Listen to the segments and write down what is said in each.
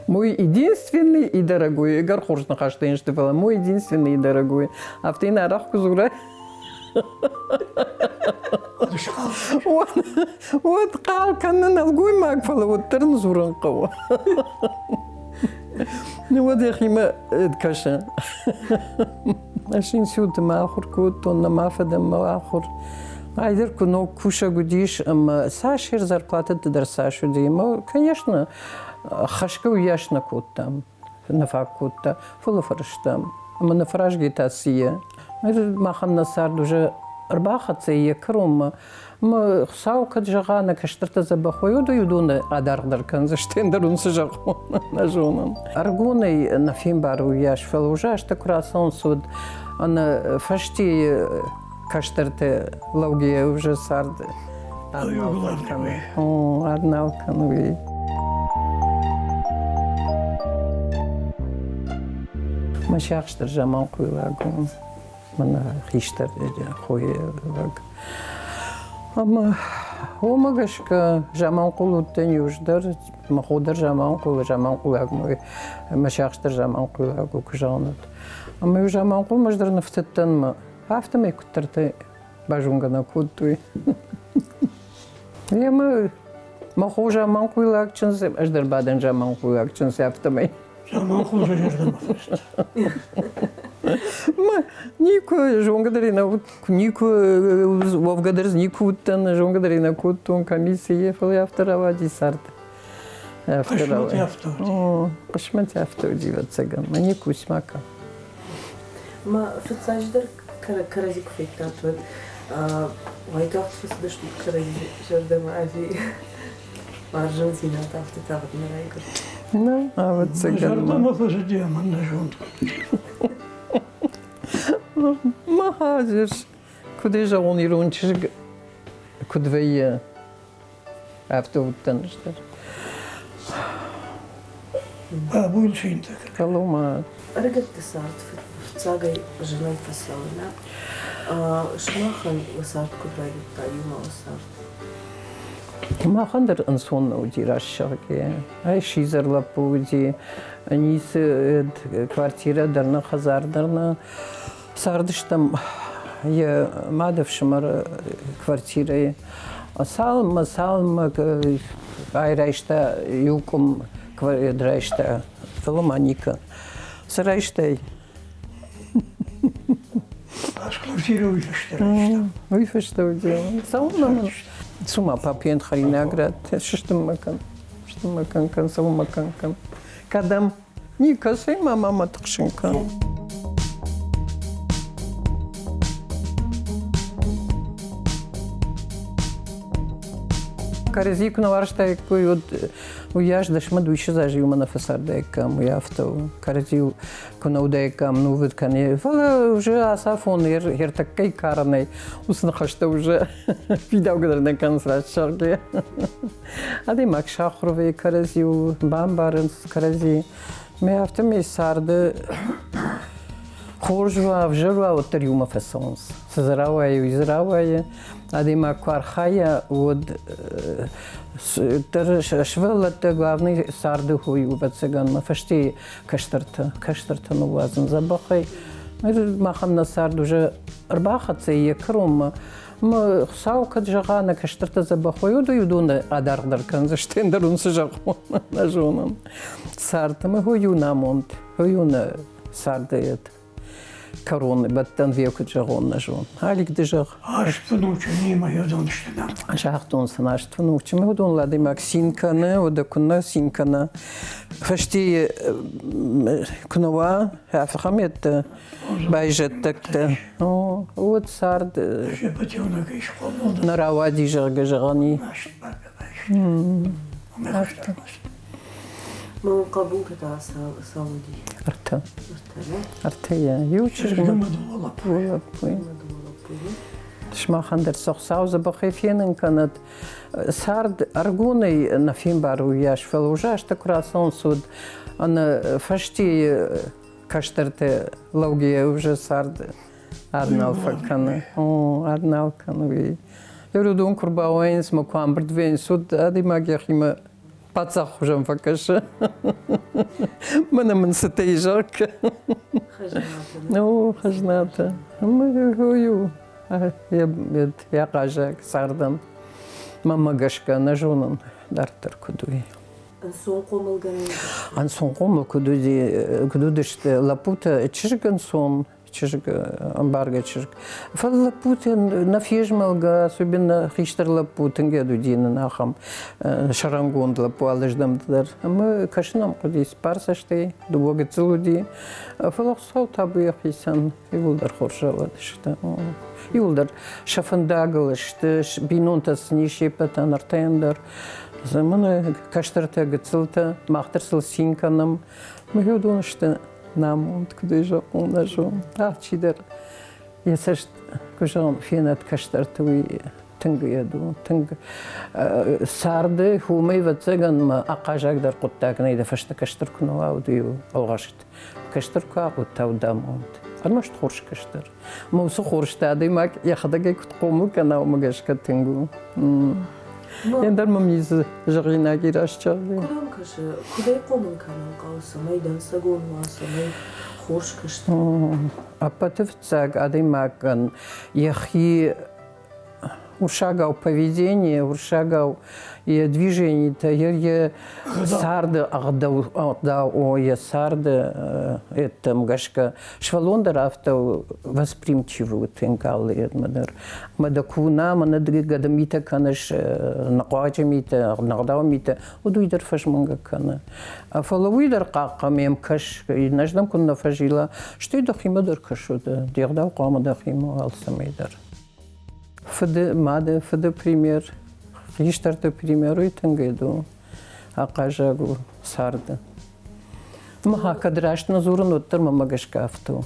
Мой единственный и дорогой. Ӕгӕр хорз ныхӕстӕ йын сты, фӕлӕ мой единственный и дорогой. Афтӕ йын арӕх куы дзурай, уӕд хъал кӕны нӕлгоймаг, фӕлӕ уӕддӕр ын дзурын хъӕуы. Ну уӕд йӕхимӕ кӕсы. Ӕз институты мӕ ахуыр кодтон, нӕ мӕ фыд ӕмӕ ахуыр. Айдӕр куы ног кусӕг уыдис ӕмӕ цас йӕ зарплатӕты дӕр цас уыди. Ӕмӕ, конечно, хӕсгӕ уыйас нӕ кодтам, нӕ фаг кодта, фӕлӕ фӕрыстам. Ӕмӕ нӕ фӕразгӕ та цы и? Махӕн нӕ цард уже ӕрбахӕццӕ йӕ кӕронмӕ. Ӕмӕ Хуыцау кӕд зӕгъа, нӕ кӕстӕртӕ дзӕбӕх уой, уӕд уыдоны адаргъдӕр кӕндзысты, ӕндӕр уын цы зӕгъон, нӕ зонын. Ӕргонӕй нӕ фембары уыйас, фӕлӕ уже азтӕ куы рацӕуынц, уӕд ӕнӕ фӕстейы кӕстӕртӕ лӕугӕйӕ уже цард ад кӕны. Ад нал кӕны уый. Мӕ сиахс дӕр заманхъуйлаг у. Мӕнӕ хистӕр хойы лӕг. Ӕмӕ уымӕ гӕсгӕ Заманхъул уыдтӕн иу дӕр, мӕ хо дӕр Заманхъул, Заманхъулаг мой, мӕ сиахс дӕр Заманхъуйлаг у, куы зӕгъын. Ӕмӕ иу Заманхъулмӕ ӕз дӕр ныфтыдтӕн мӕ афтӕмӕй куыддӕртӕ базонгӕ нӕ кодтой. Емӕ мӕ хо заманхъуйлаг чындз, ӕз дӕр бадӕн заманхъуйлаг чындз, афтӕмӕй. Заманхъул зӕрдӕмӕ фӕцыд. Ма никуы зонгӕ дӕр нӕ никуы уӕвгӕ дӕр никуы уыдтӕн, зонгӕ дӕр нӕ кодтон комиссийы, фӕлӕ афтӕ рауади цард. Афтӕ рауади. Хъысмӕт афтӕ уыди, ӕвӕццӕгӕн. Мӕ никуы усмака. Ма фыццаджыдӕр кӕрӕдзи куы федтат, уӕд уайтагъд фӕцыдыстут кӕрӕдзи зӕрдӕмӕ ӕви уарзондзинад афтӕ тагъд нӕ райгуырд? Нӕ, ӕвӕццӕгӕн. Зӕрдӕмӕ фӕцыди ӕмӕ нӕ зонд. Махазыр, куыд ӕй зӕгъон, ирон чызг куыд вӕййы, афтӕ уыдтӕн ӕз дӕр. Бабуйыл цинтӕ кӕны. Фӕлӕуу-ма. Ӕрыгӕтты цард фыццагӕй зынӕй фӕцӕуы, нӕ? Сымахӕн уӕ цард куыд райдыдта, иумӕ уӕ цард? Махӕн дӕр ӕнцон нӕ уыди раст зӕгъгӕйӕ. Ай сидзӕр лӕппу уыди, ницы квартирӕ дӕр нӕ, хӕдзар дӕр нӕ. Цардыстӕм йӕ мадӕфсымӕры квартирӕйы. Цалынмӕ, цалынмӕ ай райста иу къуым райста, фӕлӕ ма никӕ. Цы райстай? Ӕз квартирӕ уый фӕстӕ райста. Уый фӕстӕ уыди. Цӕуылнӕ мын? Цума папӕйӕн хӕринаг ратт, сыстын мӕ кӕн, сыстын мӕ кӕн, кӕн, цӕуын мӕ кӕн, кӕн. Кӕдӕм? Никӕцӕй ма мӕ тыхсын кӕн. Кӕрӕдзи куы нӕ уарзтаиккой, уӕд уыйас дӕсмӕ дыууиссӕдз азы иумӕ нӕ фӕцардаиккам, уый афтӕ у. Кӕрӕдзи куы нӕ уыдаиккам, нувыд кӕны. Фӕлӕ уже ацафон ӕртӕккӕй карӕнӕй уыцы ныхӕстӕ уже фидаугӕ дӕр нӕ кӕнынц раст зӕгъгӕ. Адӕймаг сахуыр вӕййы кӕрӕдзиуыл, бамбарынц кӕрӕдзи. Мӕ афтӕмӕй царды хорз уа, ӕвзӕр уа, уӕддӕр иумӕ фӕцӕуынц. Цы дзы рауайы, уый дзы рауайы. Адӕймаг куы архайа, уӕд дӕр сывӕллӕттӕ главный царды хой у, ӕвӕццӕгӕн, мӕ фӕстейы кӕстӕртӕ, кӕстӕртӕ ныууадзын дзӕбӕхӕй. Махӕн нӕ цард уже ӕрбахӕццӕ йӕ кӕронмӕ. Ӕмӕ Хуыцау кӕд зӕгъа, нӕ кӕстӕртӕ дзӕбӕх уой, уӕд уыдоны адаргъдӕр кӕндзысты, ӕндӕр уын цы зӕгъон, нӕ зонын. Цард ӕмӕ хой у намонд, хой у нӕ царды кӕрон бӕттӕн ве куыд зӕгъон, нӕ зон. Алик, ды зӕгъ. Аст внучы нимӕ уыдон сты нӕм. Загътон сын аст внучы. Мӕ уыдон адӕймаг цин кӕны, уӕдӕ куыннӕ цин кӕна. Фӕстейы куы нӕ уа, ахӕм байзӕддӕгтӕ. Уӕд цард нӕ рауади, зӕгъгӕ, зӕгъӕн и. Мӕ хъӕбултӕ та цал уыди? Ӕртӕ. Ӕртӕйӕ. Иу чызг ӕмӕ дыууӕ лӕппуйы. Сымахӕн дӕр сӕ Хуыцау дзӕбӕхӕй фенын кӕнӕд. Цард ӕргонӕй нӕ фембары уыйас, фӕлӕ уже азтӕ куы рацӕуынц, уӕд ӕнӕ фӕстейы кӕстӕртӕ лӕугӕйӕ уже цард ад нал фӕкӕны. О, ад нал кӕны уый. Уыдон куы рбауайынц мӕ куы амбырд вӕййынц, уӕд адӕймаг йӕхимӕ Паддзах хуызӕн фӕкӕсы. Мӕнӕ мын цытӕ зӕгъгӕ. О, хӕзнатӕ. Ӕмӕ йӕ хъазаг цардӕн. Мӕнмӕ гӕсгӕ нӕ зонын дарддӕр куыд уый. Ӕнцон хъомылгӕнӕн Ӕнцон хъомыл куыд уыди, куыд уыдысты лӕппутӕ, чызг ӕнцон, чызг, ӕмбаргӕ чызг. Фӕлӕ лӕппутӕ нӕ фезмӕлгӕ, особенно хистӕр лӕппу тынг ӕд уыди нын ахӕм сӕрӕнгонд лӕппу алыздӕм дӕр. Ӕмӕ кӕсын ӕм хъуыди цыппар цӕстӕй, дыууӕ гыццыл уыди. Фӕлӕ Хуыцау табу йӕхицӕн, иууылдӕр хорз рауадысты. Иууылдӕр сӕ фӕндагыл сты, бинонтӕ сын ис се ппӕтӕн ӕртӕйӕн дӕр. Мӕнӕ кӕстӕртӕ, гыццылтӕ, мах дӕр сыл цин кӕнӕм. Мӕ уыдон сты намонд, куыд ӕй зӕгъон, нӕ зон. Алчидӕр йӕ цӕст, куы зӕгъӕм, фенӕд кӕстӕрты, уый тынг йед у, тынг царды уымӕй, ӕвӕццӕгӕн, мӕ ахъаззагдӕр хъуыддаг нӕй, дӕ фӕстӕ кӕстӕр куы нӕ уа, уӕд уый у ӕлгъыст. Кӕстӕр куы агъуыдта, уӕд амонд. Ӕрмӕст хорз кӕстӕр. Мӕ уыцы хорзтӕ адӕймаг йӕхӕдӕг ӕй куыд хъомыл кӕна, уымӕ гӕсгӕ тынг у. Ӕндӕр мӕм ницы зӕгъинаг и раст зӕгъгӕ. Куыд ӕм кӕсы, куыд ӕй хъомыл кӕнын хъӕуы, цӕмӕй дӕнцӕгон уа, цӕмӕй хорз кӕстӕр? Ӕппӕты фыццаг адӕймагӕн йӕхи уырыссагау поведение, уырыссагау йӕ движенитӕ, йӕ царды ӕгъдау, йӕ царды ӕдтӕм гӕсгӕ сывӕллон дӕр афтӕ восприимчивый у тынг алы едмӕ дӕр. Ӕмӕ дӕ куы уына, мӕнӕ ды гӕды митӕ кӕныс, ныхъуаджы митӕ, ӕгъдау митӕ, уӕд уый дӕр фӕзмынгӕ кӕны. Фӕлӕ уый дӕр хъахъхъӕ ме мкӕс, иннӕрдӕм куыннӕ фӕзила, стӕй дӕхимӕ дӕр кӕс, де гъдау хъуамӕ дӕхимӕ алцӕмӕй дӕр. Фыды, мады фыды пример, хистӕрты пример уый тынг у, ахъаззаг у царды. Мӕ кӕд раст нӕ дзурын, уӕддӕр мӕмӕ гӕсгӕ афтӕ у.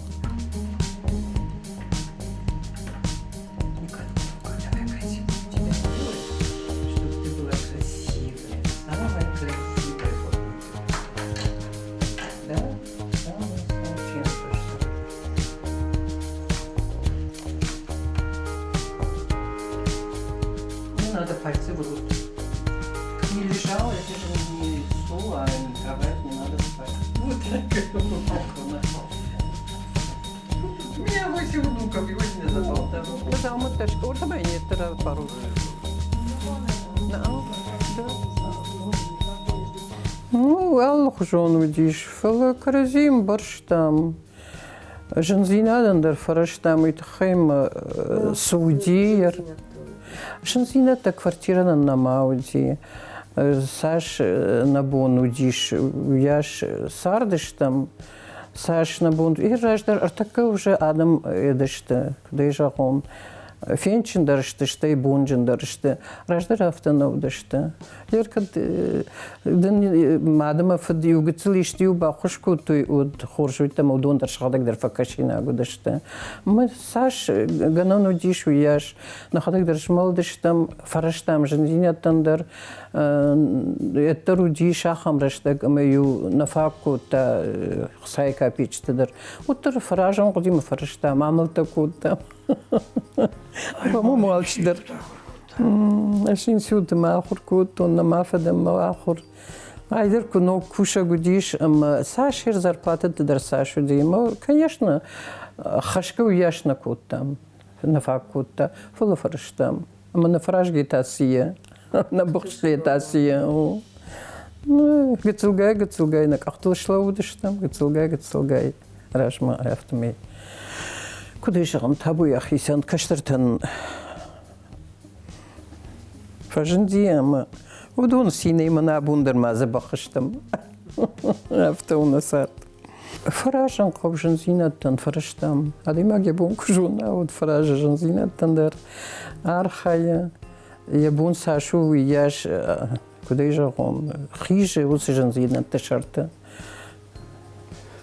Не надо пальцы в рот. Не лежал, это же не стол, а не кровать, не надо спать. Вот так. У меня восемь внуков, и очень заболтал. Ну, алыхуызон уыдис, фӕлӕ кӕрӕдзи ӕмбӕрстам. Зындзинадӕн дӕр фӕрӕзтам, уый тыххӕй мӕ цы уыди. Зындзинӕдтӕ квартирӕ нын нӕма уыди. Цас нӕ бон уыдис, уыйас цардыстӕм. Цас нӕ бон раздӕр ӕртӕккӕ уже адӕм сты, куыд ӕй зӕгъон, фенчындӕр сты, стӕй бонджындӕр сты. Раздӕр афтӕ нӕ уыдысты. Йер кӕд дын мад ӕмӕ фыд иу гыццыл исты-иу баххуыс кодтой, уӕд хорз уыдтӕ ӕмӕ уыдон дӕр сӕхӕдӕг дӕр фӕкӕсинаг уыдысты. Ӕмӕ цас гӕнӕн уыдис, уыйас нӕхӕдӕг дӕр змӕлдыстӕм, фӕрӕзтам зындзинӕдтӕн дӕр. Ӕддӕр уыдис ахӕм рӕстӕг, ӕмӕ-иу нӕ фаг кодта хцайы капеччыты дӕр. Уӕддӕр фӕразын хъуыди ӕмӕ фӕрӕзтам, амӕлттӕ кодтам. По-моему, алчидӕр. Ӕз институты мӕ ахуыр кодтон, нӕ мӕ фыд ӕмӕ ахуыр. Айдӕр куы ног кусӕг уыдис ӕмӕ цас зарплатӕты дӕр цас уыди. Ӕмӕ, конечно, хӕсгӕ уыйас нӕ кодтам, нӕ фаг кодта, фӕлӕ фӕрыстам. Ӕмӕ нӕ фӕразгӕ та цийӕ, нӕ быхсгӕ та цийӕ. Ну, гыццылгай-гыццылгай нӕ къӕхтыл слӕууыдыстӕм, гыццылгай-гыццылгай размӕ афтӕмӕй. Куыд ӕй зӕгъӕм, табу йӕхицӕн кӕстӕртӕн фӕзынди ӕмӕ уыдон цинӕй мӕн абон дӕр ма дзӕбӕх стӕм. Афтӕ у нӕ цард. Фӕразын хъӕуы зындзинӕдтӕн, фӕрӕзтам. Адӕймаг йӕ бон куы зона, уӕд фӕразы зындзинӕдтӕн дӕр. Архайы, йӕ бон цас у, уыйас, куыд ӕй зӕгъон, хизы уыцы зындзинӕдты сӕрты.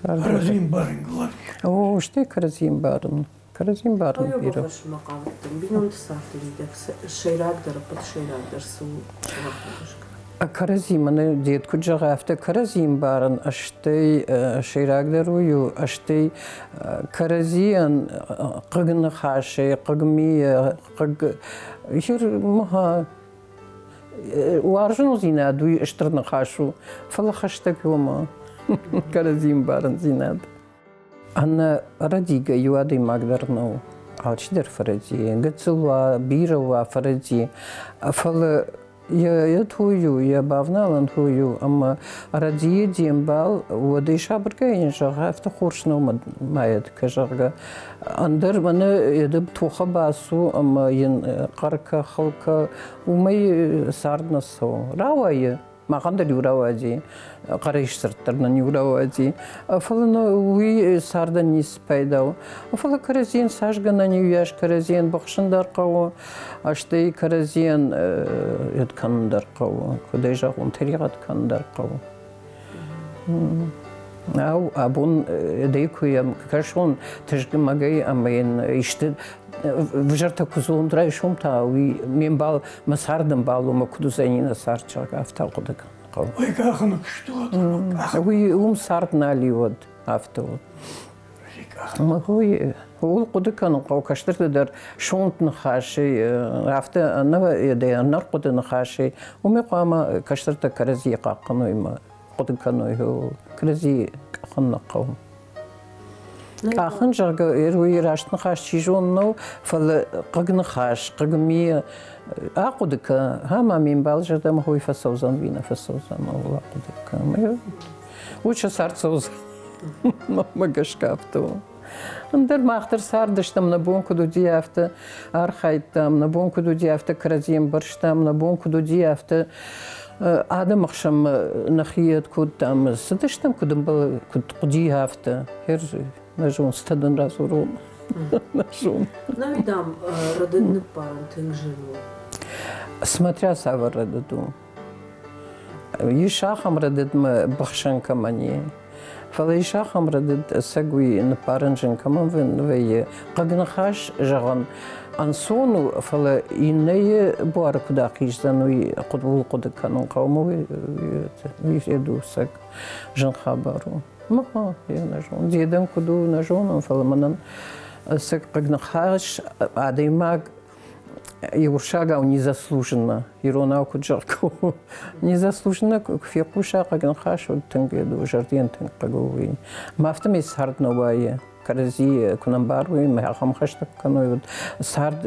Кӕрӕдзи ӕмбарын главное. О, стӕй кӕрӕдзи ӕмбарын. Кӕрӕдзи ӕмбарын бирӕ. Фӕрсынмӕ хъавыдтӕн. Бинонты царды мидӕг сӕйрагдӕр, ӕппӕт сӕйрагдӕр цы у сымахмӕ гӕсгӕ? Кӕрӕдзи мӕнӕ дед куыд зӕгъы, афтӕ кӕрӕдзи ӕмбарын, стӕй сӕйрагдӕр уый у, стӕй кӕрӕдзийӕн хъыг ныхасӕй, хъыг мийӕ, хъыг Уарзондзинад уый стыр ныхас у, фӕлӕ хӕстӕг уымӕ кӕрӕдзи ӕмбарындзинад. Ӕнӕ рӕдийгӕ иу адӕймаг дӕр нӕу. Алчидӕр фӕрӕдийы. Гыццыл уа, бирӕ уа, фӕрӕдийы. Фӕлӕ йӕ той у, йӕ бавналӕн той у, ӕмӕ рӕдийы де мбал, уӕд ӕй сабыргай йын зӕгъ, афтӕ хорз нӕу мӕ зӕгъгӕ. Ӕндӕр мӕнӕ йӕ тохы бацу ӕмӕ йын хъӕр кӕ, хыл кӕ, уымӕй цард нӕ цӕуы. Рауайы. Махӕн дӕр иу рауади, хъӕрӕй сдзырддӕр нын иу рауади. Фӕлӕ нӕ уый цардӕн ницы пайда у. Фӕлӕ кӕрӕдзийӕн цас гӕнӕн и, уыйас кӕрӕдзийӕн быхсын дӕр хъӕуы, стӕй кӕрӕдзийӕн йед кӕнын дӕр хъӕуы, куыд ӕй зӕгъон, тӕригъӕд кӕнын дӕр хъӕуы. Ау, абон дӕй куы йӕм кӕсон тызгымӕгӕй ӕмӕ йын исты взӕртӕ куы зонд райсом та уый ме мбал, мӕ цардӕмбал у, мӕ куыд уыдзӕни нӕ цард, зӕгъгӕ, афтӕ хъуыды кӕнын хъӕуы. Уый къахыны куыст уӕд. Уый уым цард нал и уӕд, афтӕ у. Уый ууыл хъуыды кӕнын хъӕуы кӕстӕрты дӕр сонт ныхасӕй, афтӕ ӕнӕрхъуыды ныхасӕй. Уымӕй хъуамӕ кӕстӕртӕ кӕрӕдзийы хъахъхъӕной ӕмӕ хъуыды кӕной, кӕрӕдзийы къахын нӕ хъӕуы. Къахын, зӕгъгӕ, уый раст ныхас чи зоны нӕу, фӕлӕ хъыг ныхас, хъыг ми ахъуыды кӕ, ӕмӕ ме мбал зӕрдӕмӕ хой фӕцӕудзӕн, уый нӕ фӕцӕудзӕн, ууыл ахъуыды кӕ. Уый сӕ цард цӕудзӕн. Мӕнмӕ гӕсгӕ афтӕ у. Ӕндӕр мах дӕр цардыстӕм, нӕ бон куыд уыди, афтӕ архайдтам, нӕ бон куыд уыди, афтӕ кӕрӕдзи ӕмбӕрстам, нӕ бон куыд уыди, афтӕ адӕмы хсӕнмӕ нӕхи ӕд кодтам. Цыдыстӕм, куыд ӕмбӕлы, куыд хъуыди, афтӕ. Нӕ зон, цытӕ дын радзурон. Нӕ зон. Нӕуи, дам, рӕдыд ныббарын тынг зын у. Смотря цавӕр рӕдыд у. Ис ахӕм рӕдыдмӕ быхсӕн кӕмӕн и. Фӕлӕ ис ахӕм рӕдыд, ӕцӕг уый ныппарын зын кӕмӕн вӕййы. Хъыг ныхас зӕгъын ӕнцон у, фӕлӕ иннӕйы буары куыд ахиздзӕн, уый ууыл хъуыды кӕнын хъӕуы. Уый у ӕцӕг зын хабар у. Мӕ нӕ зонын. Дедӕн куыд у, нӕ зонын, фӕлӕ мӕнӕн ӕцӕг хъыг ныхас адӕймаг уырыссагау незаслуженно, иронау куыд зӕгъгӕ, незаслуженно куы фехъуса хъыг ныхас, уӕд тынг зӕрдийӕн тынг хъыг у уый. Мӕ афтӕмӕй цард нӕ уайы. Кӕрӕдзийы куы нӕ мбарой, мӕ ахӕм хӕстӕ куы кӕной, уӕд цард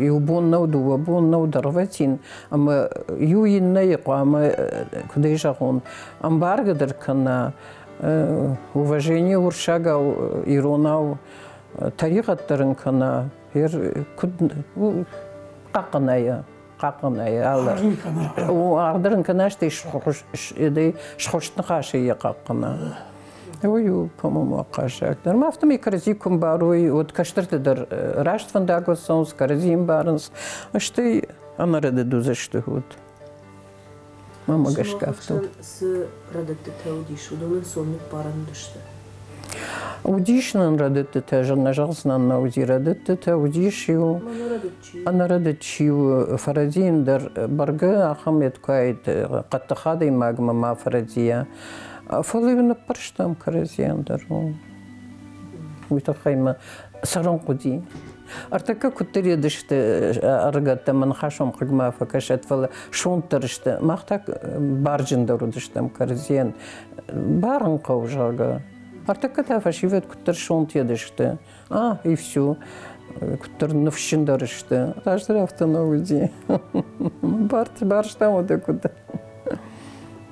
иу бон нӕу, дыууӕ бон нӕу, дӕргъвӕтин, ӕмӕ иу иннӕйы хъуамӕ, куыд ӕй зӕгъон, ӕмбаргӕ дӕр кӕна, уважение уырыссагау, иронау тӕригъӕд дӕр ын кӕна, куыд хъахъхъӕна йӕ, хъахъхъӕна йӕ алы. Аргъ ын кӕна, стӕй схуыст ныхасӕй йӕ хъахъхъӕна. Уый у, по-моему, ахъаззаг дӕр. Ма афтӕмӕй кӕрӕдзи куы мбарой, уӕд кӕстӕртӕ дӕр раст фӕндагыл цӕуынц, кӕрӕдзи ӕмбарынц, стӕй ӕнӕрӕдыд уыдзысты, уӕд. Мӕнмӕ гӕсгӕ афтӕ. Цы рӕдыдтытӕ уыдис, уыдон ӕнцон ныббарӕн уыдысты? Уыдис нын рӕдыдтытӕ, нӕ зӕгъдзынӕн, нӕ уыди рӕдыдтытӕ, уыдис-иу. Ӕнӕрӕдыд чи у, фӕрӕдийын дӕр бӕргӕ ахӕм куы хъӕддых адӕймагмӕ ма фӕрӕдийа. Фӕлӕ-иу ныппӕрстам кӕрӕдзийӕн дӕр. Уый тыххӕй мӕ цӕрын хъуыди. Ӕртӕккӕ куыддӕр едысты ӕрыгӕттӕ мӕ ныхасон хъыгмӕ фӕкӕсӕд, фӕлӕ сонтдӕр сты. Мах та барджындӕр уыдыстӕм кӕрӕдзийӕн. Барын хъӕуы, зӕгъгӕ. Ӕртӕккӕ та фӕсивӕд куыддӕр сонт едысты. А, и все. Куыддӕр ныфсджындӕр сты. Раздӕр афтӕ нӕ уыди. Барстам уӕдӕ куыд.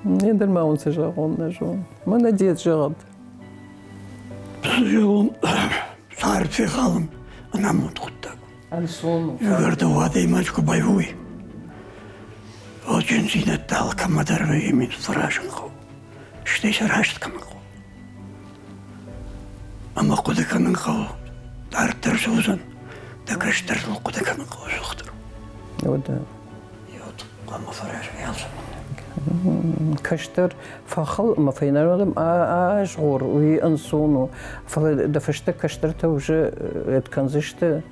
Не дӕр ма уын цы зӕгъон, нӕ зон. Мӕнӕ дед зӕгъӕд. Зӕгъон, цард фехалын ӕнамонд хъуыддаг. Ӕнцон у. Иугӕр дӕу адӕймаджы куы байвой, уӕд алкӕмӕ дӕр вӕййы фӕразын хъӕуы, стӕй сӕ раст кӕнын хъӕуы. Ӕмӕ хъуыды кӕнын хъӕуы, дарддӕр цы уыдзӕн, дӕ кӕстӕртыл хъуыды кӕнын хъӕуы ӕдзухдӕр. Уӕдӕ. Хъуамӕ фӕразай алцӕмӕн. Кӕстӕр фӕхыл ӕмӕ фӕйнӕрдӕм азгъор, уый ӕнцон у. Фӕлӕ дӕ фӕстӕ кӕстӕртӕ уже кӕндзысты,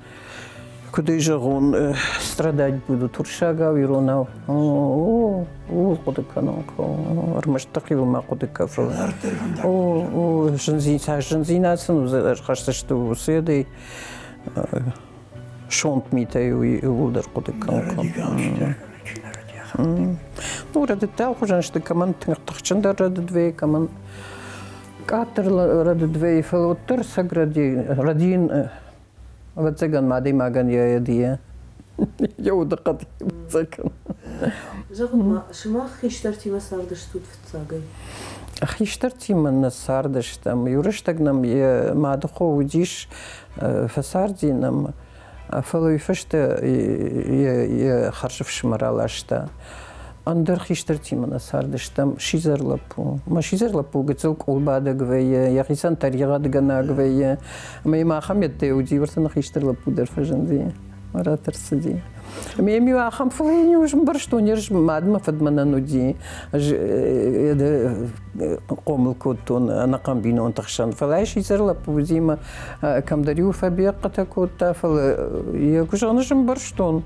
куыд ӕй зӕгъон, страдать будут уырыссагау, иронау. О, ууыл хъуыды кӕнын хъӕуы. Ӕрмӕст дӕхиуыл ма хъуыды кӕ, фӕлӕ. О, о, зындзинад сын ӕрхӕсдзысты уыцы ӕдӕй сонт митӕй уый иууылдӕр хъуыды кӕнын. Ну, рӕдыдтӕ алхуызӕн сты, кӕмӕн тынг тыхджындӕр рӕдыд вӕййы, кӕмӕн къаддӕр рӕдыд вӕййы, фӕлӕ уӕддӕр цӕг рӕдийын, ӕвӕццӕгӕн, адӕймагӕн йӕ йӕ йӕ удыхъӕд ӕвӕццӕгӕн. Зӕгъут-ма, сымах хистӕртимӕ цардыстут фыццагӕй? Хистӕртимӕ нӕ цардыстӕм. Иу рӕстӕг нӕм йӕ мадыхо уыдис, фӕцарди нӕм. Фӕлӕ уый фӕстӕ йӕ хӕрзӕфсымӕр аласта. Ӕндӕр хистӕртимӕ нӕ цардыстӕм. Сидзӕр лӕппу. Мӕ сидзӕр лӕппу гыццыл къулбадӕг вӕййы, йӕхицӕн тӕригъӕдгӕнӕг вӕййы. Ӕмӕ йӕм ахӕм йедтӕ уыди, уӕртӕ нӕ хистӕр лӕппу дӕр фӕзынди. Рат ӕрцыди. Ӕмӕ йӕм-иу ахӕм, фӕлӕ йын-иу ӕз ӕмбӕрстон, ӕз мадмӕ фыдмӕ нӕ уыди. Ӕз хъомыл кодтон ӕнӕхъӕн бинонты хсӕн. Фӕлӕ ай сидзӕр лӕппу уыди ӕмӕ кӕмдӕр-иу фӕбехъхъытӕ кодта, фӕлӕ йӕ куы зӕгъын, ӕз ӕмбӕрстон.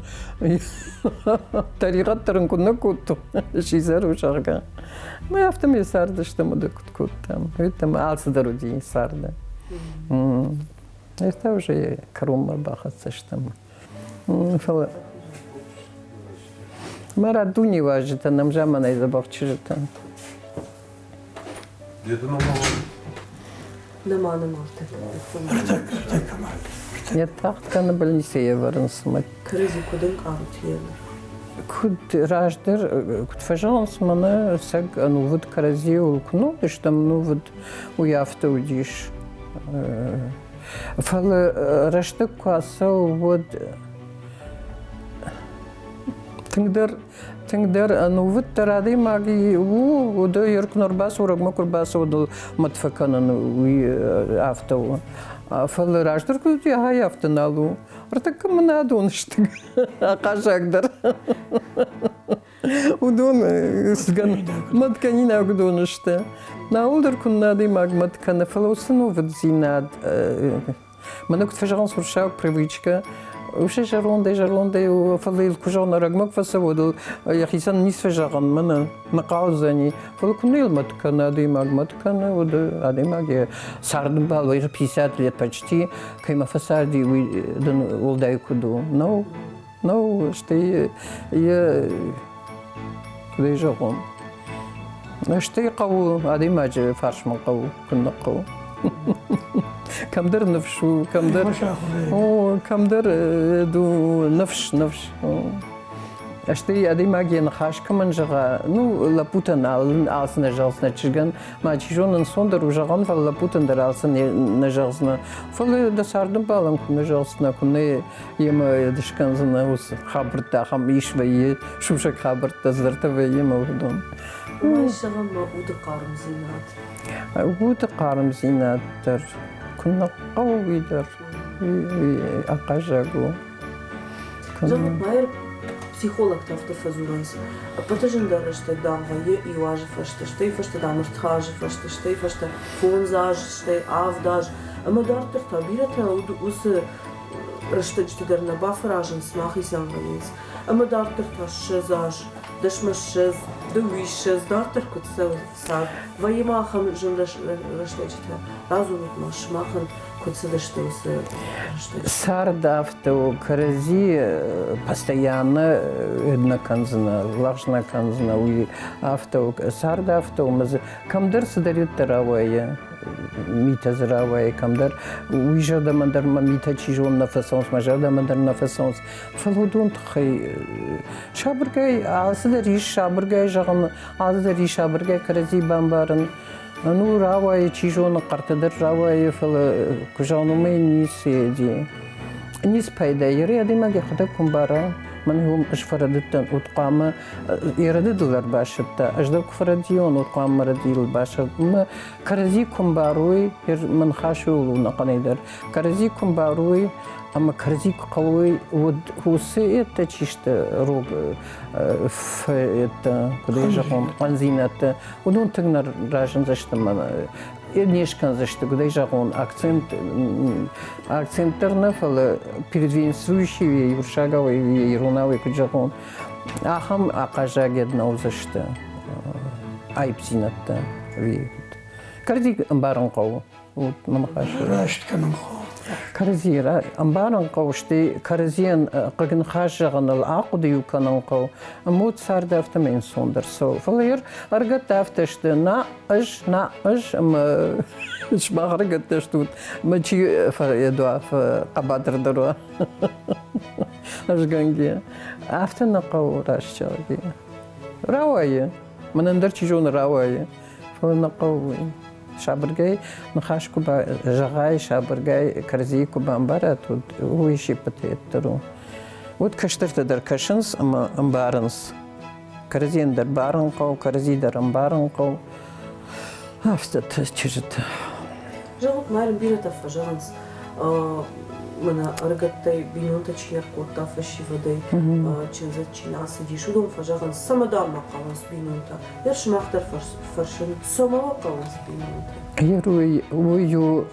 Тӕригъӕд дӕр ын куы нӕ кодтон, сидзӕр у, зӕгъгӕ. Мӕ афтӕмӕй цардыстӕм, уыды куыд кодтам. Уыдтам, алцыдӕр уыди царды. Это уже кӕронмӕ бахӕццӕ стӕм. Фӕлӕ мӕ рад дуне уазджытӕ нӕм заманай дзӕбӕх чызджытӕ. Деды номыл Нема нема Ӕртӕккӕ Не тагъд кӕны больницӕйы ӕвӕрынц мӕ. Кӕрӕдзи куыд ӕнкъарут еныр? Куыд раздӕр, куыд фӕзӕгъынц, мӕнӕ ӕцӕг ӕнувыд кӕрӕдзиуыл куы нӕ уыдыстӕм, ӕнувыд, уый афтӕ уыдис. Фӕлӕ рӕстӕг куы ацӕуы, уӕд тынгдӕр тынгдӕр ӕнувыддӕр адӕймаг у, уыдо йӕ куы ӕрбацӕуӕгмӕ куы ӕрбацӕуӕдыл мӕт фӕкӕнын, уый афтӕ у. Фӕлӕ раздӕр куыд уыди, ахӕй афтӕ нал у. Ӕртӕккӕ мын адон сты ахъаззагдӕр. Уыдон мӕткӕнинаг уыдон сты. Науыл дӕр куыннӕ адӕймаг мӕт кӕны, фӕлӕ уыцы нувыддзинад мӕнӕ куыд фӕзӕгъынц уырыссаг привычка, уыцы зӕрондӕй-зӕрондӕй, фӕлӕ йыл куы зӕгъын, ӕрӕгмӕ куы фӕцӕуы, уӕд йӕхицӕн ницы фӕзӕгъын, мӕнӕ ныхъхъӕудзӕни. Фӕлӕ куыннӕ йыл мӕт кӕны, адӕймаг мӕт кӕны, уӕд адӕймаг йӕ цардӕмбал вӕййы 50 лет почти, кӕимӕ фӕцарди, уый дын уӕлдай куыд у? Нӕу. Ну, стӕй йӕ куыдӕй зӕгъон, стӕй хъӕуы адӕймаджы фарсмӕ хъӕуы, куыннӕ хъӕуы. Кӕмдӕр ныфс у, кӕмдӕр, о, кӕмдӕр ныфс, ныфс. Стӕй адӕймаг йӕ ныхас кӕмӕн зӕгъа, ну, лӕппутӕн алцы нӕ зӕгъдзынӕ, чызгӕн ма чи зоны ӕнцондӕр у зӕгъӕн, фӕлӕ лӕппутӕн дӕр алцы нӕ зӕгъдзынӕ. Фӕлӕ дӕ цардӕмбалӕн куы нӕ зӕгъдзынӕ, куы нӕ йемӕ скӕндзынӕ уыцы хабӕрттӕ ахӕм ис вӕййы, сусӕг хабӕрттӕ цыдӕртӕ вӕййы мӕ уыдон. Уымӕй зӕгъӕм мӕ уды хъармдзинад. Уды хъармдзинад дӕр куы нӕ хъӕуы, уый дӕр ахъаззаг у. Зӕгъут, Майер психологтӕ афтӕ фӕдзурынц, ӕппӕты зындӕр рӕстӕг, дам, вӕййы иу азы фӕстӕ, стӕй фӕстӕ, дам, ӕртӕ азы фӕстӕ, стӕй фӕстӕ фондз азы, стӕй авд аз, ӕмӕ дарддӕр та бирӕтӕ уыцы рӕстӕджыты дӕр нӕ бафӕразынц, ма ахицӕн вӕййынц. Ӕмӕ дарддӕр та 20 аз, дӕсмӕ 20, дыууиссӕдз, дарддӕр куыд цӕуы цард, вӕййы ма ахӕм зын рӕстӕджытӕ. Радзурут-ма, сымахӕн куыд цыдысты уыцы рӕстӕджытӕ? Цард афтӕ у, кӕрӕдзи постоянно нӕ кӕндзынӕ, лӕгъз нӕ кӕндзынӕ, уый афтӕ у. Цард афтӕ у, ӕмӕ дзы кӕмдӕр цыдӕриддӕр рауайы, митӕ дзы рауайы кӕмдӕр. Уый зӕрдӕмӕ дӕр мӕ митӕ чи зоны нӕ фӕцӕуынц, мӕ зӕрдӕмӕ дӕр нӕ фӕцӕуынц. Фӕлӕ уыдон тыххӕй сабыргай алцыдӕр ис сабыргай зӕгъын, алцыдӕр ис сабыргай кӕрӕдзи бамбарын. Ну, рауайы, чи зоны, хъӕртӕ дӕр рауайы, фӕлӕ куы зӕгъын, уымӕй ницы еди. Ницы пайда. Еры адӕймаг йӕхӕдӕг куы мбара, мӕн уым ӕз фӕрӕдыдтӕн, уӕд хъуамӕ йӕ рӕдыдыл ӕрбасӕтта. Ӕз дӕр куы фӕрӕдийон, уӕд хъуамӕ мӕ рӕдийыл басӕтт. Кӕрӕдзи куы мбарой, мӕ ныхас ууыл у ӕнӕхъӕнӕй дӕр. Кӕрӕдзи куы мбарой ӕмӕ кӕрӕдзи куы хъӕуой, уӕд уыцы ӕддӕ чи сты рог фӕдтӕ, куыд ӕй зӕгъон, хъӕндзинӕдтӕ, уыдон тынг нӕ разындзысты мӕнӕ не скӕндзысты, куыд ӕй зӕгъон, акцент, акцент дӕр нӕ, фӕлӕ первенствующий уырыссагау иронау куыд зӕгъон, ахӕм ахъаззаг нӕ уыдзысты аипдзинӕдтӕ. Кӕрӕдзи ӕмбарын хъӕуы. Вот мӕ ныхас. Раст кӕнын хъӕуы. Кӕрӕдзийы ӕмбарын хъӕуы, стӕй кӕрӕдзийӕн хъыг ныхас зӕгъыныл ахъуыды-иу кӕнын хъӕуы. Ӕмӕ уӕд царды афтӕмӕй ӕнцондӕр цӕуы. Фӕлӕ ӕрыгӕттӕ афтӕ сты, нӕ ӕз, нӕ ӕз, ӕмӕ сымах ӕрыгӕттӕ стут, ӕмӕ чи фӕедуа, фӕхъӕбатырдӕр уа. Ӕзгӕнгӕ. Афтӕ нӕ хъӕуы раст зӕгъгӕ. Рауайы. Мӕнӕн дӕр чи зоны рауайы. Фӕлӕ нӕ хъӕуы уый. Сабыргай ныхас куы зӕгъай, сабыргай кӕрӕдзийы куы бамбарат, уӕд уый се ппӕты дӕр у. Уӕд кӕстӕртӕ дӕр кӕсынц ӕмӕ ӕмбарынц. Кӕрӕдзийӕн дӕр барын хъӕуы, кӕрӕдзи дӕр ӕмбарын хъӕуы. Афтӕ чызджытӕ. Зӕгъут, ма бирӕтӕ фӕзӕгъынц, мӕнӕ ӕрыгӕттӕй бинонтӕ чи ӕркодта фӕсивӕдӕй, чындзы чи нӕ ацыдис, уыдон фӕзӕгъынц, цӕмӕ дам ма хъӕуынц бинонтӕ. Йӕ сымах дӕр фӕрсын, цӕмӕ уӕ хъӕуынц бинонтӕ? Уый, уый у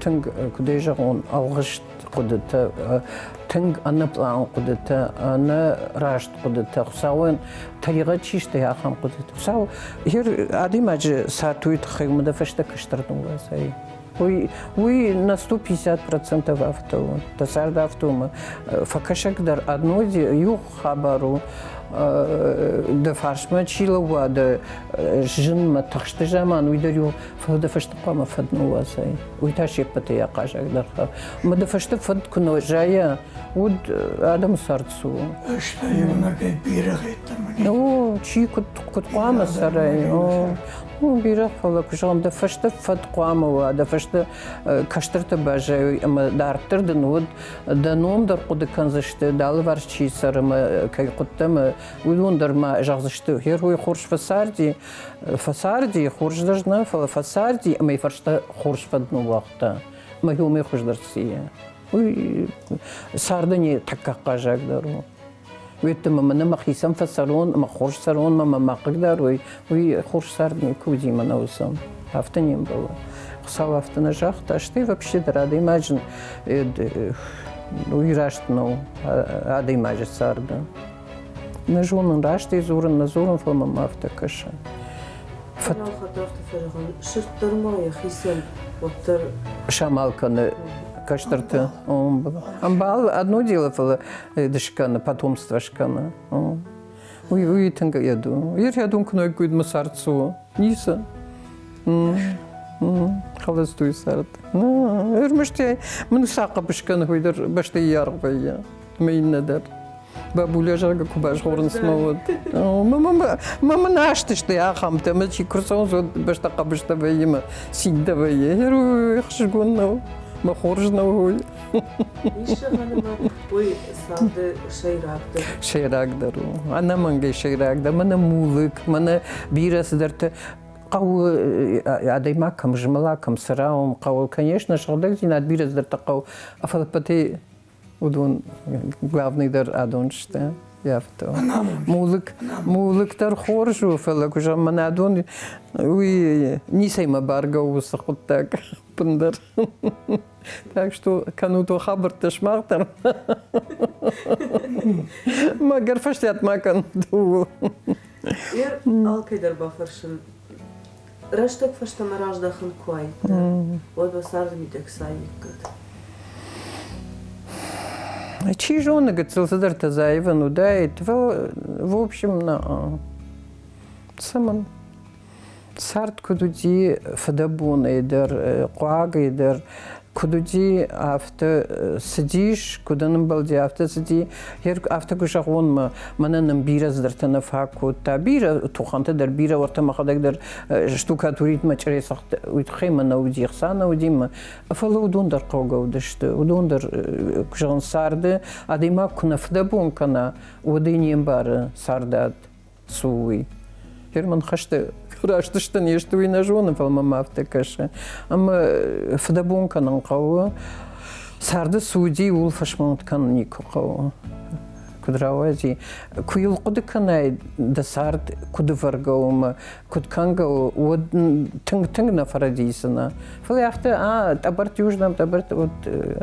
тынг, куыдӕй зӕгъон, ӕлгъыст хъуыдытӕ, тынг ӕнӕпълан хъуыдытӕ, ӕнӕраст хъуыдытӕ. Хуыцауӕн тӕригъӕд чи сты, ахӕм хъуыдытӕ. Хуыцау адӕймаджы цард уый тыххӕй уымӕ дӕ фӕстӕ кӕстӕр ныууадзай. Уый, уый на 150% афтӕ у. Дӕ цард афтӕ у. Фӕкӕсӕг дӕр одно иу хабар у, дӕ фарсмӕ чи лӕууа, дӕ зынмӕ, тыхсты заман, уый дӕр иу, фӕлӕ дӕ фӕстӕ хъуамӕ фӕд ныууадзай. Уый та се ппӕтӕй ахъазагдӕр. Ӕмӕ дӕ фӕстӕ фӕд куы нӕ зайа, уӕд адӕмы цард цы у? Стӕй иунӕгӕй бирӕ йеддӕмӕ О, чи куыд, куыд хъуамӕ цӕрай? О, ну, бирӕ, фӕлӕ куы зӕгъӕм, дӕ фӕстӕ фӕд хъуамӕ уа, дӕ фӕстӕ кӕстӕртӕ баззайой ӕмӕ дарддӕр дын уӕд дӕ ном дӕр хъуыды кӕндзысты, дӕ алыварс чи цӕры ӕмӕ кӕй хъуыдтӕ ӕмӕ уыдон дӕр ма зӕгъдзысты, гъер уый хорз фӕцарди, фӕцарди, хорз дӕр нӕ, фӕлӕ фӕцарди ӕмӕ йӕ фӕстӕ хорз фӕд ныууагъта. Ӕмӕ уымӕй хуыздӕр цы и? Уый цардӕн йӕ тӕккӕ ахъаззагдӕр у. Уеддӕмӕ мӕнӕ мӕхицӕн фӕцӕрон ӕмӕ хорз цӕрон ӕмӕ мӕ хъыгдарой, уый хорз цард никуы уыди мӕнӕ уыцӕн. Афтӕ не мбӕлы. Хуыцау афтӕ нӕ загъта, стӕй вообще дӕр адӕймаджы уый раст нӕу адӕймаджы царды. Нӕ зонын, растӕй дзурын, нӕ дзурын, фӕлӕ мӕм афтӕ кӕсы. Хатт афтӕ фӕзӕгъын, сырд дӕр ма йӕхицӕн уӕддӕр самал кӕны кӕстӕрты. Ӕмбал одно дело, фӕлӕ ды скӕны, потомство скӕны. Уый, уый тынг ӕд у. Йе рӕдон куы нӕ мӕ цард цы у? Ницы. Холостуй цард. Ӕрмӕст мын сӕ хъӕбыс кӕны, уый дӕр бӕстӕйы аргъ вӕййы. Мӕ иннӕ дӕр. Бабуля, зӕгъгӕ, куы базгъорынц мӕ уӕд. Мӕ мын астысты ахӕмтӕ, мӕ чи куы рцӕуынц, уӕд бӕстӕ хъӕбыстӕ вӕййы, мӕ цинтӕ вӕййы. Ӕхсызгон нӕу, мӕ хорз нӕу уый. Уый царды сӕйрагдӕр. Сӕйрагдӕр у. Ӕнӕмӕнгӕй сӕйрагдӕр. Мӕнӕ мулык, мӕнӕ бирӕ цыдӕртӕ. Хъӕуы адӕймаг кӕм змӕла, кӕм цӕра, уым хъӕуы, конечно, сыгъдӕгдзинад бирӕ цыдӕртӕ хъӕуы, фӕлӕ ӕппӕтӕй уыдон главный дӕр адон сты. Афтӕ. Мулык, мулык дӕр хорз у, фӕлӕ куы зӕгъӕм, мӕнӕ адон уый ницӕймӕ баргӕ у уыцы хъуыддаг ӕппындӕр. Так что кӕнут уӕ хабӕрттӕ сымах дӕр. Мӕгӕр фӕстиат ма кӕнут ууыл. Алкӕй дӕр бафӕрсын, Рӕстӕг фӕстӕмӕ раздӕхын куы уаид, уӕд уӕ царды мидӕг цаиккат? Чи зоны, гыццыл цыдӕртӕ заивӕн уыдаид, фӕлӕ, в общем, нӕ. Цӕмӕн? Цард куыд уыди фыдӕбонӕй дӕр, хъуагӕй дӕр, куыд уыди, афтӕ цыдис, куыд ын ӕмбӕлди, афтӕ цыди. Афтӕ куы зӕгъон, мӕнӕн нын бирӕ цыдӕртӕ нӕ фаг кодта, бирӕ тухӕнтӕ дӕр, бирӕ уӕртӕ мӕхӕдӕг дӕр штукатуритмӕ чъыресагъд уый тыххӕй мӕ нӕ уыди, ӕхца нӕ уыди мӕ. Фӕлӕ уыдон дӕр хъӕугӕ уыдысты. Уыдон дӕр, куы зӕгъын, царды адӕймаг куы нӕ фыдӕбон кӕна, уӕд ӕй не мбары цардад. цы у уый. Герман хӕсты раст сты, не сты, уый нӕ зоны, фӕлӕ мӕм афтӕ кӕсы. Ӕмӕ фыдӕбон кӕнын хъӕуы. Царды цы уыди, ууыл фӕсмон кӕнын никуы хъӕуы. Куыд рауадзи, куы йыл хъуыды кӕнай, дӕ цард куыд ӕвӕргӕ у ӕмӕ куыд кӕнгӕ у, уӕд тынг-тынг нӕ фӕрӕдийдзынӕ. Фӕлӕ афтӕ, а, тъӕбӕртт иуыздӕм, тъӕбӕртт уӕд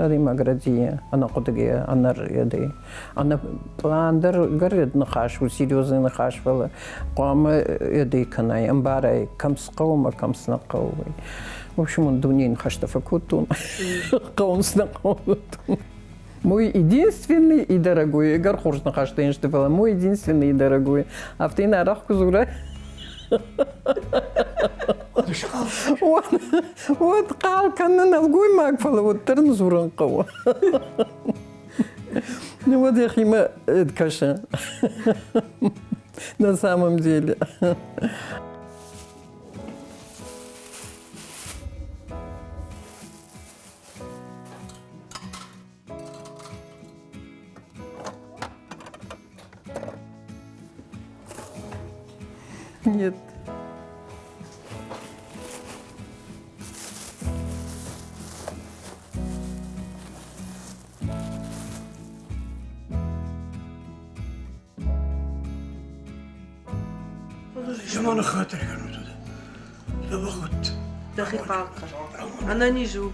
адӕймаг рӕдийы ӕнӕхъуыдыгӕйӕ, ӕнӕрӕдӕй. Ӕнӕ пълан дӕр гӕрӕд ныхас у, серьезный ныхас, фӕлӕ хъуамӕ ӕдӕй кӕнай, ӕмбарай, кӕм цы хъӕуы ӕмӕ кӕм цы нӕ хъӕуы, уый. В общем, он дунейы ныхӕстӕ фӕкодтон, хъӕуынц нӕ хъӕуы. Мой единственный и дорогой. Ӕгӕр хорз ныхӕстӕ йын сты, фӕлӕ мой единственный и дорогой. Афтӕ йын арӕх куы дзурай, уӕд хъал кӕны нӕлгоймаг, фӕлӕ уӕддӕр ын дзурын хъӕуы. Ну вот йӕхимӕ кӕсы. На самом деле. Нет. Заманы хатыр кӕнут. Дӕхи хъахъхъӕн. Ӕнӕниз у.